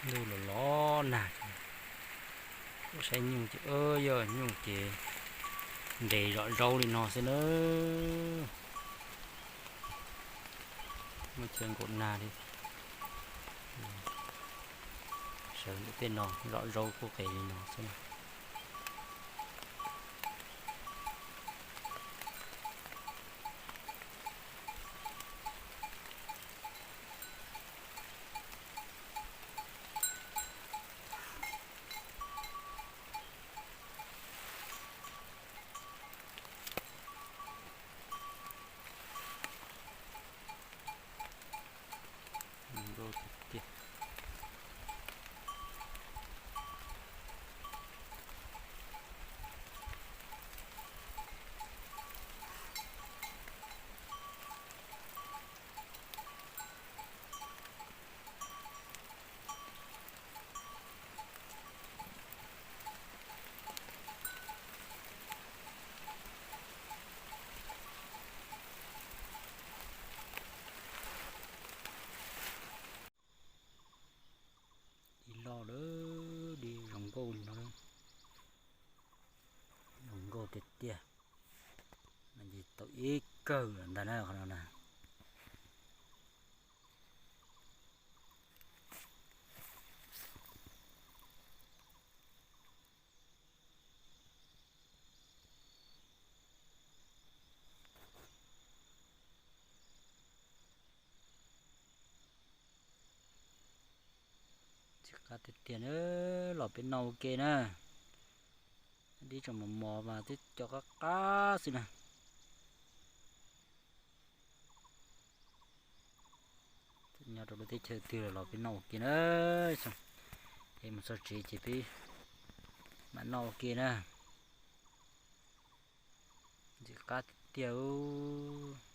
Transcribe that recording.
Ntuj los los nag, kuv saib nyuj ces, yog nyuj ces nres zom zaub li no xwb na. Muaj chaw nkaum nag li, sawv ntawm tej no zom zaub kuj qes li no xwb. Nkauj tiag tiag. Ib lo lawm, di zoo nkauj li no, zoo nkauj tiag tiag. Ces tau ib kawm lawm ntag na qhov no na. Tsis qab tiag tiag na, los peb noj ua ke na. Dib tseem mos mos mas twb co qab qab xwb na. Nyob rau lub teb chaws twg los peb noj ua ke na. Es mus txog tsev ces peb mam noj ua ke na. Ntxim qab tiag tiag.